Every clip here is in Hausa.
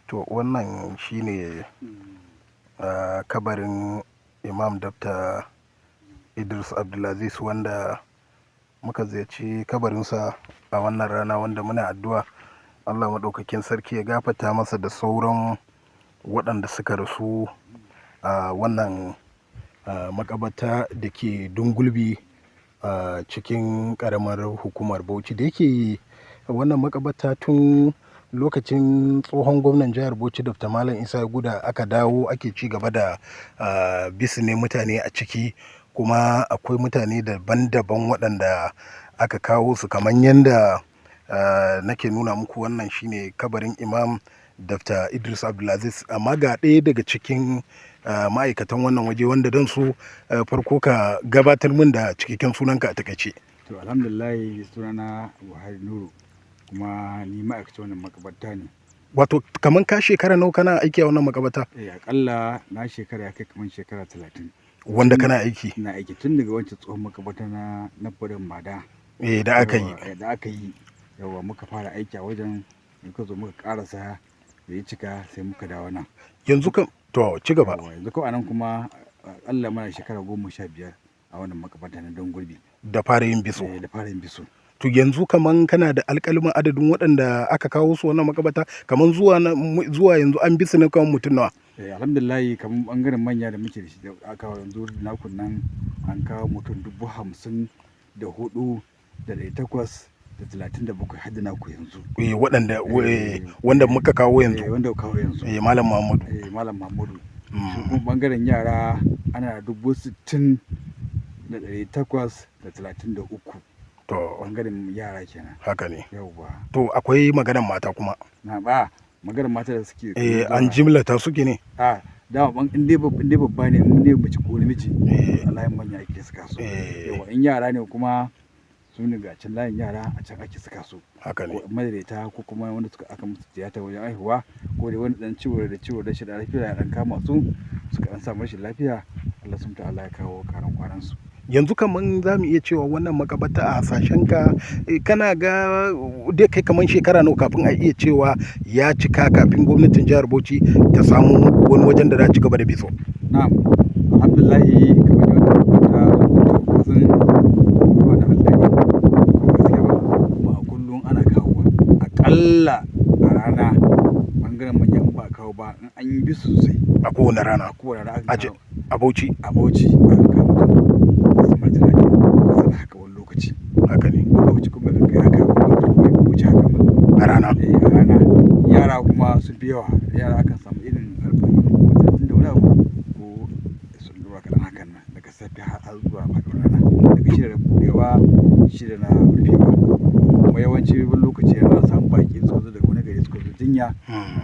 To wannan shine kabarin Imam Dr. Idris Abdulaziz wanda muka ziyarci kabarinsa a wannan rana, wanda muna addu'a Allah maɗaukakin sarki ya gafarta masa da sauran waɗanda suka rasu a wannan makabarta da ke Dungulbi a cikin ƙaramar hukumar Bauchi. Da yake wannan makabarta tun lokacin tsohon gwamnan jihar Bauchi Dr. Malam Isa Yuguda aka dawo ake ci gaba da bisne mutane a ciki, kuma akwai mutane daban-daban waɗanda aka kawo su kamar yadda nake nuna muku. Wannan shine kabarin Imam Dr. Idris Abdulaziz. Amma ga ɗaya daga cikin ma'aikatan wannan waje wanda don su farko ka gabatar min da cikakken sunanka a takaice. To, alhamdulillah, sunana Buhari Nuru, kuma ni ma'aikacin wannan makabarta ne. Wato kamar ka shekara nawa kana aiki a wannan makabarta? Eh, akalla na shekara ya kai kamar shekara 30. Wanda kana aiki? Ina aiki tun daga wancan tsohon makabarta na Furin Mada. Eh, da aka yi. Da aka yi. Yawwa, muka fara aiki a wajen, muka zo muka karasa da ya cika, sai muka dawo nan. Yanzu kam to ci gaba. Yawwa, yanzu ko anan kuma akalla muna shekara 15 a wannan makabarta na Dungulbi. Da fara yin biso. Eh, da fara yin biso. To yanzu kaman kana da alƙaluman adadin waɗanda aka kawo su wannan makabarta, kaman zuwa yanzu an bisu ne kaman mutum nawa? Eh, alhamdulillah, kamar bangaren manya da muke da shi da aka kawo yanzu nakun nan, an kawo mutum 54,837 har da naku yanzu. Eh, waɗanda wanda muka kawo yanzu. Eh, wanda kawo yanzu. Eh, Malam Muhammadu. Eh, Malam Muhammadu. Su kuma bangaren yara ana 60,833. To bangaren yara kenan. Haka ne. Yawwa. To akwai maganan mata kuma. Na ba maganar mata da suke. Eh, an jimlata suke ne. A dama ban in dai babba ne, in dai mace ko namiji, Eh. a layin manya ake saka su. Eh. Yawwa, in yara ne kuma su ne ga can layin yara, a can ake saka su. Haka ne. Ko madaidaita ko kuma wanda suka aka musu tiyata wajen haihuwa, ko dai wani dan ciwo da ciwo rashin lafiya ya dan kama su, suka dan samu rashin lafiya, Allah subhanahu ta'ala ya kawo karan kwanan su. Yanzu kaman za mu iya cewa wannan makabarta a hasashenka, kana ga dai kai kaman shekara nawa kafin a iya cewa ya cika, kafin gwamnatin jihar Bauchi ta samu wani wajen da za a ci gaba da biso? Na'am, alhamdulillah, kamar da wannan makabarta, to kusan zuwa da Allah ne, ko gaskiya ba, kuma a kullum ana kawowa aƙalla a rana bangaren manyan ba a kawo ba, in an yi bisu sosai. A kowane rana? A kowane rana aka kawo. A Bauchi? A Bauchi aka kawo mutum sama da 30 ko kasa da haka wani lokaci. Haka ne. Wani lokaci kuma kan kai haka, wani lokaci kuma yakan wuce haka ma. A rana? Eh, a rana. Yara kuma sun fi yawa. Yara akan samu irin 40 ko 30 da wani abu ko sun ɗora kaɗan hakan nan daga safe har zuwa faɗuwar rana. Daga 6 da buɗewa, 6 na rufewa. Kuma yawanci wani lokaci ana samun baƙi suka zo daga wani gari, suka zo jinya.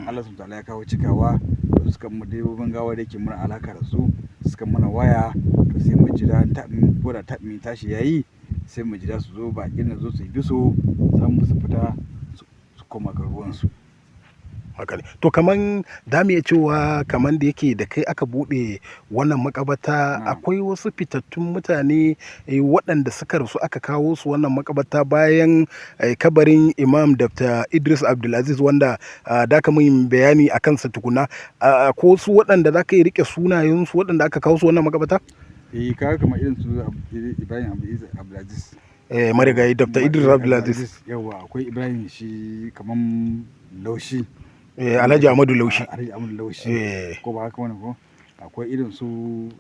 Allah subhanahu ta'ala ya kawo cikawa, to suka mu direbobin gawa da yake muna alaka da su, suka mana waya, to sai mu jira ko da taɓin tashi yayi, sai mu jira su zo, baƙin nan zo su yi biso, samu su fita su koma garuruwansu. Haka ne. To kaman da mu iya cewa kaman da yake da kai aka buɗe wannan makabarta, akwai wasu fitattun mutane waɗanda suka rasu aka kawo su wannan makabarta bayan kabarin Imam Dr. Idris Abdulaziz wanda da ka mun bayani a kansa tukuna. Ko su waɗanda za ka iya riƙe sunayensu waɗanda aka kawo su wannan makabarta? Eh, kaga kamar irin su Ibrahim Abdulaziz. Eh, marigayi Dr. Idris Abdulaziz. Yawwa, akwai Ibrahim shi kaman Laushi. Eh, Alhaji Ahmadu Laushi. Alhaji Ahmadu Laushi. Eh. Ko ba haka bane ko? Akwai irin su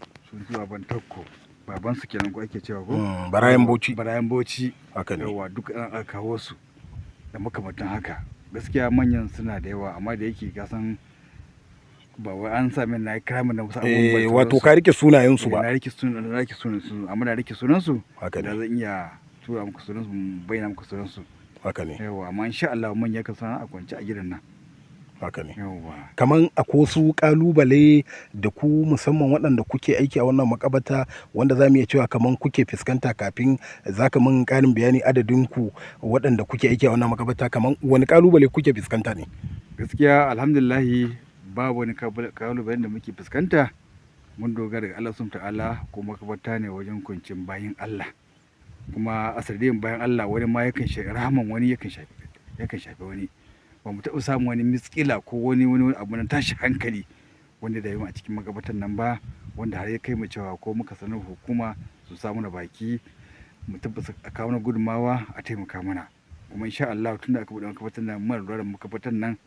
Baban Takko. Baban su kenan ko ake cewa ko? Barayan Bauchi. Barayan Bauchi. Haka ne. Yawwa, duk an aka kawo su da makamantan haka. Gaskiya manyan suna da yawa, amma da yake ka san ba wai an sa min na yi kira min da wasu abubuwan Eh, ba wato sauransu. ka riƙe sunayensu Eh, ba. na rike sunan su, amma na rike sunan su. Haka ne. Da zan iya tura muku sunan su, bayyana muku sunan su. Haka ne. Yawwa, amma insha Allah manya kan sana a kwance a gidan nan. Haka ne. Yawwa. Kaman akwai wasu ƙalubale da ku musamman waɗanda kuke aiki a wannan makabarta wanda za mu iya cewa kaman kuke fuskanta, kafin za ka mun ƙarin bayani adadin ku waɗanda kuke aiki a wannan makabarta, kaman wani ƙalubale kuke fuskanta ne? Gaskiya alhamdulillah, babu wani kalubalen da muke fuskanta. Mun dogara ga Allah subhanahu ta'ala, ko makabarta ne wajen kwancin bayin Allah. Kuma a sanadiyan bayan Allah wani ma yakan shafi rahaman wani, yakan shafi wani. Ba mu taɓa samun wani miskila ko wani abu na tashi hankali wanda da yi a cikin makabartan nan ba, wanda har ya kai mu cewa ko muka sanar hukuma su sa mana baki mu tabbata a kawo mana gudunmawa a taimaka mana. Kuma insha Allah tunda aka buɗe makabartan nan muna lura da makabartan nan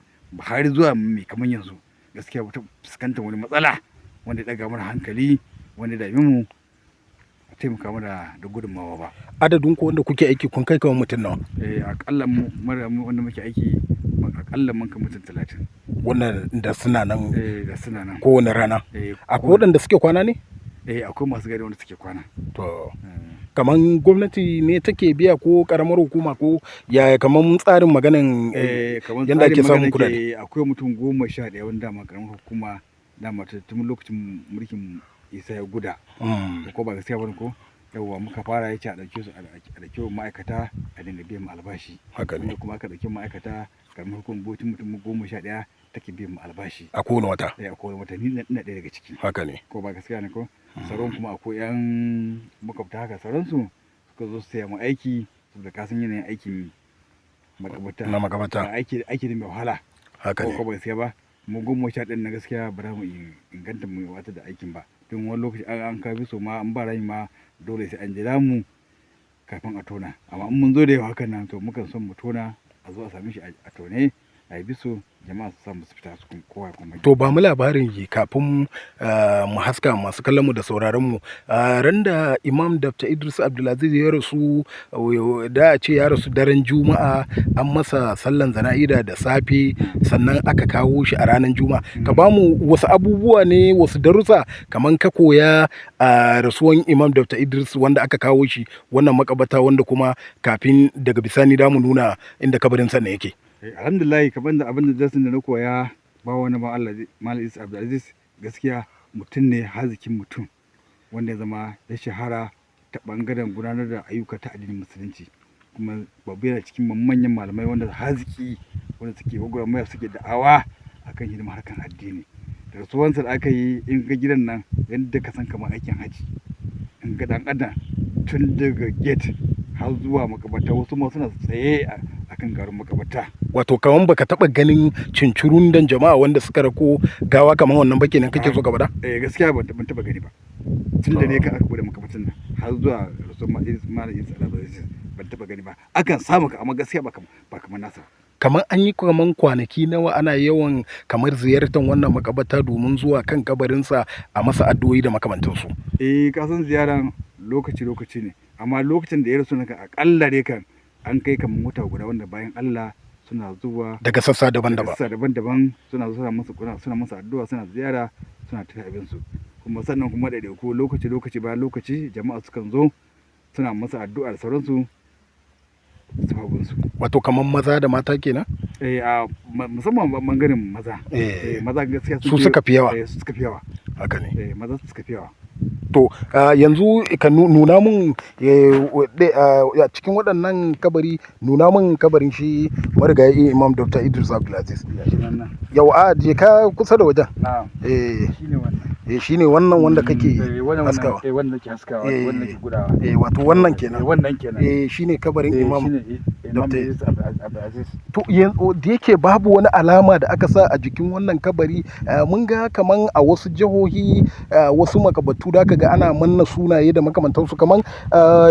har zuwa mai kamar yanzu gaskiya ba ta fuskantar wani matsala wanda ya ɗaga mana hankali, wanda ya dame mu, a taimaka mana da gudunmawa ba. Adadin ku wanda kuke aiki kun kai kamar mutum nawa? Eh, aƙalla mu mara wanda muke aiki aƙalla mun kai mutum 30. Wannan da suna nan? Eh, da suna nan. Kowane rana? Eh. Akwai waɗanda suke kwana ne? Eh, akwai masu gadi wanda suke kwana. To, kaman gwamnati ne take biya ko karamar hukuma ko yaya, kaman tsarin maganan Eh, kamar yanda ake tsarin samun magana kuɗaɗe? ke akwai mutum 11 wanda dama karamar hukuma dama tun lokacin mulkin Isa ya guda. Ko ba gaskiya bane ko? Yawwa, muka fara yace a ɗauke su, a ɗauki ma'aikata a dinga biyan mu albashi. Haka ne. Wanda kuma aka ɗauki ma'aikata, karamar hukumar Bauchi mutum 11 take biyan mu albashi. A kowane wata? Eh, a kowane wata, ni ina ɗaya daga ciki. Haka ne. Ko ba gaskiya ne ko? Sauran kuma akwai 'yan makwabta haka sauransu suka zo su taya mu aiki saboda ka san yanayin aikin makabarta. Na makabarta. Aiki ne mai wahala. Haka ne. Ko ba gaskiya ba? Mu 11 na gaskiya ba za mu inganta mu gabatar da aikin ba. Don wani lokaci an kawo biso ma an ba rami ma dole sai an jira mu kafin a tona. Amma in mun zo da yawa hakan nan to mukan son mu tona a zo a same shi a tone, a yi biso, jama'a su samu su fita su kowa ya koma gida. To, ba mu labarin yi kafin mu haska masu kallon mu da sauraron mu. Ran da Imam Dr. Idris Abdulaziz ya rasu, da a ce ya rasu daren Juma'a, an masa sallan zana'ida da safe, sannan aka kawo shi a ranar Juma'a. Ka ba mu wasu abubuwa ne, wasu darussa kaman ka koya a rasuwan Imam Dr. Idris wanda aka kawo shi wannan makabarta, wanda kuma kafin daga bisani da mu nuna inda kabarin sa ne yake. Alhamdulillah, kamar da abin da darasin da na koya ba wani ba Allah Malam Idris Abdulaziz gaskiya mutum ne hazikin mutum wanda ya zama ya shahara ta bangaren gudanar da ayyuka ta addinin musulunci, kuma babu yana cikin manyan malamai wanda haziki wanda suke gwagwarmaya suke da'awa akan hidimar harkar addini. Da rasuwansa da aka yi, in ga gidan nan yadda ka san kamar aikin haji, in ga dan adam tun daga gate har zuwa makabarta, wasu ma suna tsaye akan garin makabarta. Wato kaman baka taba ganin cincirundan jama'a wanda suka rako gawa kaman wannan ba kenan kake so ka faɗa? Eh, gaskiya ban taba gani ba. Tun da ne ka aka bude makabartan nan har zuwa rasuwar Malam Idris Abdulaziz ban taba gani ba. Akan samu ka amma gaskiya ba kamar nasa ba. Kamar an yi kaman kwanaki nawa ana yawan kamar ziyartar wannan makabarta domin zuwa kan kabarinsa a masa addu'o'i da makamantansu? Eh, ka san ziyaran lokaci lokaci ne, amma lokacin da ya rasu kan akalla dai kan an kai kamar wata guda wanda bayan Allah suna zuwa daga sassa daban-daban. Sassa daban-daban suna zuwa suna masa addu'a, suna ziyara, suna tafi abin su. Kuma sannan kuma ɗaiɗaiku lokaci lokaci bayan lokaci jama'a sukan zo suna masa addu'a da sauransu su abin su. Wato kaman maza da mata kenan? Eh, a musamman bangaren maza. Eh, Eh, maza gaskiya su suka fi yawa. Eh, su suka fi yawa. Haka ne. Eh, maza su suka fi yawa. To, yanzu ka nuna mun a cikin waɗannan kabari, nuna mun kabarin shi marigayi Imam Dr. Idris Abdulaziz. Gashi nan nan. Yau a je ka kusa da wajen. Na'am. Eh, Shine wannan. eh, shine wannan wanda kake Wannan haskawa. Eh, wannan nake haskawa, Eh, wannan nake gudawa. Eh, wato wannan kenan. Eh, wannan kenan. Eh, shine kabarin Eh, Imam shine Imam Dr. Idris Abdulaziz. To, yanzu da yake babu wani alama da aka sa a jikin wannan kabari, mun ga kaman a wasu jihohi, wasu makabartu da aka ga ana manna sunaye da makamantansu, kaman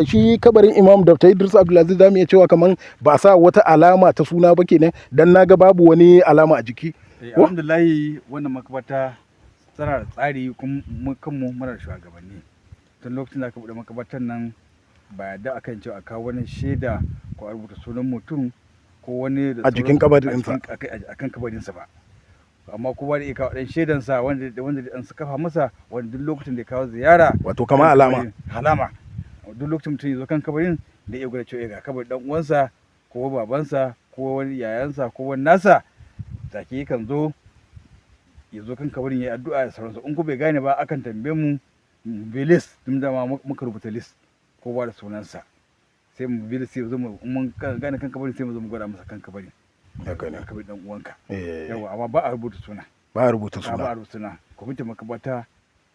shi kabarin Imam Dr. Idris Abdulaziz za mu iya cewa kaman ba a sa wata alama ta suna ba kenan, dan naga babu wani alama a jiki. Eh, alhamdulillah, wannan makabarta tana da tsari, kuma mu kanmu muna da shugabanni. Tun lokacin da aka buɗe makabartar nan ba yarda akan cewa a kawo wani shaida ko a rubuta sunan mutum ko wani da A jikin sauransu kabarinsa. a kan kabarinsa ba. Amma kowa da iya kawo ɗan shaidansa wanda ɗan su kafa masa, wanda duk lokacin da ya kawo ziyara Wato kamar alama. Alama. Duk lokacin mutum ya zo kan kabarin da iya gwada cewa ga kabarin ɗan uwansa ko babansa ko wani yayansa ko wani nasa, take yakan zo ya zo kan kabarin ya yi addu'a da sauransu. In ku bai gane ba akan tambaye mu, mu bi list tun da ma muka rubuta list kowa da sunansa, sai mu bi list sai mu zo mu in mun gane kan kabarin sai mu zo mu gwada masa kan kabarin. Haka ne. Kabarin dan uwanka. Eh, yawa, amma ba a rubuta suna. Ba a rubuta Ba a suna. rubuta suna. Kwamitin makabarta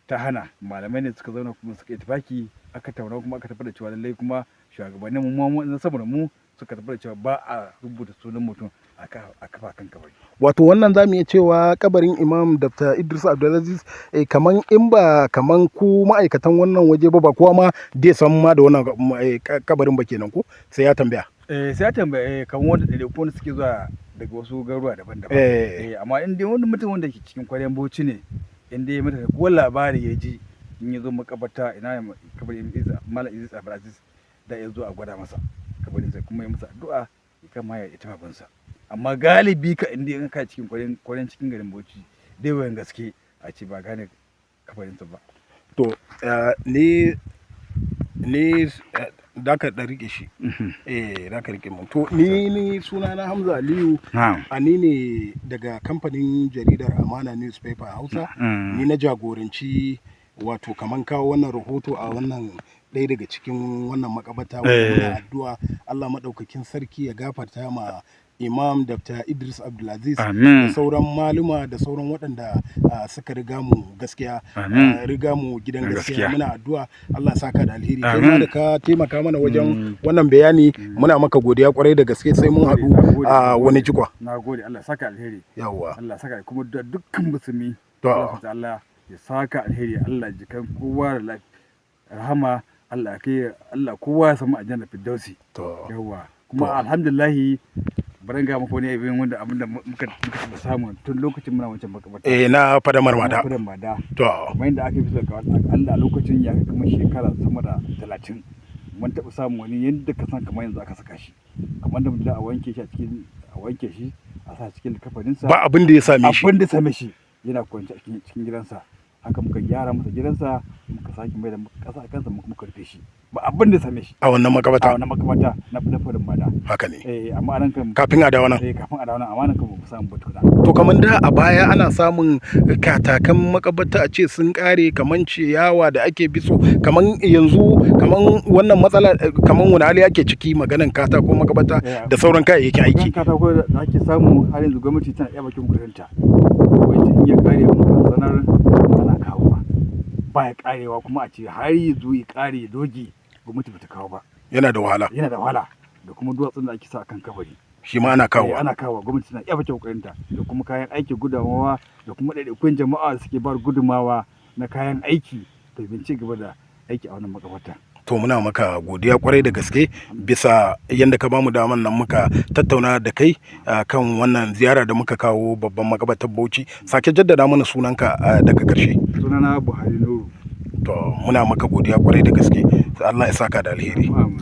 ta hana, malamai ne suka zauna kuma suka yi tafaki aka tauna kuma aka tafi da cewa lallai kuma shugabannin mu ma saboda mu Suka tabbatar cewa ba a rubuta sunan mutum a kafa kan kabari. Wato wannan za mu iya cewa kabarin Imam Dr. Idris Abdulaziz, kaman in ba kaman ku ma'aikatan wannan waje ba, ba kowa ma zai san ma da wannan kabarin ba kenan, ko sai ya tambaya? Eh, sai ya tambaya, kamar wanda ɗaiɗaiku wanda suke zuwa daga wasu garuruwa daban-daban. Amma in dai wani mutum wanda ke cikin kwaryan Bauchi ne, in dai mutane ko labari ya ji, in ya zo makabarta ina ne kabarin Malam Idris Abdulaziz, da ya zo a gwada masa kabarin sai kuma ya masa addu'a, ya kama ya tafi abinsa. Amma galibi ka in dai in ka cikin kwaryan cikin garin Bauchi, dai wayan gaske a ce ba gane kabarinsa ba. To, ni da ka ɗan rike shi. Eh, da ka rike mun. To, ni sunana Hamza Aliyu. Na'am. A ni ne daga kamfanin jaridar Amana Newspaper Hausa. Ni na jagoranci wato kaman kawo wannan rahoto a wannan ɗaya daga cikin wannan makabarta, wanda muna addu'a Allah maɗaukakin sarki ya gafarta ma Imam Dr. Idris Abdulaziz da Amin. sauran maluma da sauran waɗanda suka riga mu gaskiya, Amin. riga mu gidan gaskiya. Gaskiya. Muna addu'a Allah saka da alheri. Kai ma Amin. da ka taimaka mana wajen wannan bayani, muna maka godiya kwarai da gaske. Sai mun haɗu a wani jikwa. Na gode, Allah saka alheri. Yawwa. Allah saka, kuma da dukkan musulmi. To. Allah Allah ya saka alheri, Allah jikan kowa da rahama, Allah kai Allah kowa ya samu aljanna firdausi. To. Yawwa. Kuma alhamdulillah, bari ga maka wani abin wanda abin da muka taɓa samu tun lokacin muna wancan makabarta. Eh, na Fadamar Mada. Fadamar Mada. To. Kamar yadda aka fi ga Allah, lokacin ya kai kamar shekara sama da 30, mun taɓa samun wani yadda ka san kamar yanzu aka saka shi, kamar da mutum a wanke shi a cikin, a wanke shi a sa cikin kafaninsa. Ba abin da ya same shi. Abin da ya same shi, yana kwance a cikin gidansa. Haka muka gyara masa gidansa, muka sake mai da ƙasa a kansa, muka rufe shi, ba abin da ya same shi. A wannan A makabarta. wannan makabarta na Fadin Mada. Haka ne. Eh, amma anan kan Kafin a dawo nan. Eh, kafin a dawo nan, amma nan kan ba mu samu ba tukuna. To, kamar da a baya ana samun katakan makabarta a ce sun kare, kaman ciyawa da ake biso, kaman yanzu kaman wannan matsala, kaman wani hali ake ciki maganan katako makabarta da sauran kayayyakin aiki? Kan katako da ake samu, har yanzu gwamnati tana iya bakin kokarinta. Gwamnati in ya kare mukan sanar, ana kawowa. Ba ya karewa kuma a ce har yanzu ya kare ya doge gwamnati bata kawo ba. Yana da wahala. Yana da wahala, da kuma duwatsun da ake sa kan kabari. Shi ma ana kawowa. Ana kawowa, gwamnati tana iya bakin kokarinta, da kuma kayan aiki gudumawa, da kuma ɗaiɗaikun jama'a da suke ba gudumawa na kayan aiki domin ci gaba da aiki a wannan makabarta. To, muna maka godiya kwarai da gaske bisa yadda ka bamu daman nan muka tattauna da kai kan wannan ziyara da muka kawo babban makabartar Bauchi. Sake jaddada mana sunanka daga karshe. Sunana Buhari Nuru. To, muna maka godiya kwarai da gaske. Allah ya saka da alheri. Amin.